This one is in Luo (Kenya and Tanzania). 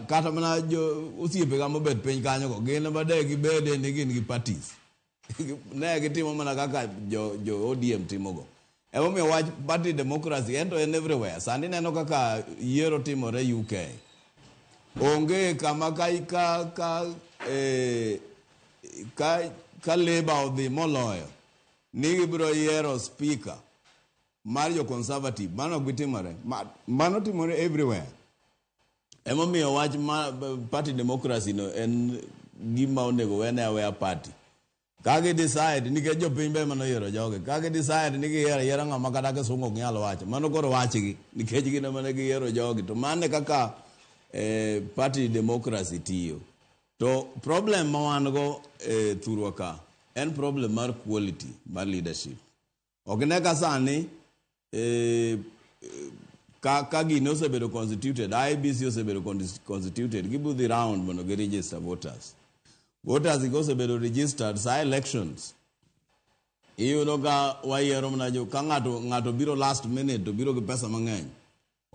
Kata mana jo osiepega mobet piny kanyo go, gin ema de gibede ni gin gi parties. Ne gitimo mana kaka jo ODM timogo. Emomiyo wach party democracy en to en everywhere. Sani neno kaka yiero timore UK. Onge kama ka Labour odhi moloyo ni gibiro yiero speaker mar jo Conservative. Mano ok bi timore. Mano timore everywhere. Emomiyo wach ma party democracy no en gima onego wene aweya party. Ka gi decide, nikech jopiny be ema noyiero jogi, ka gi decide ni giyiero ayiera ng'ama kata kisungu ok nyal wacho, mano koro wachgi, nikech gin ema ne giyiero jogi. To mano e kaka party democracy tiyo. To problem ma wan go e thurwa ka en problem mar quality mar leadership. Ok ine ka sani ka gini osebedo constituted, IEBC osebedo constituted, gibudhi round mondo gi register voters. Voters go osebedo registered sa elections. Iyudo ka wayiero mana jo ka ng'ato biro last minute to biro gi pesa mang'eny.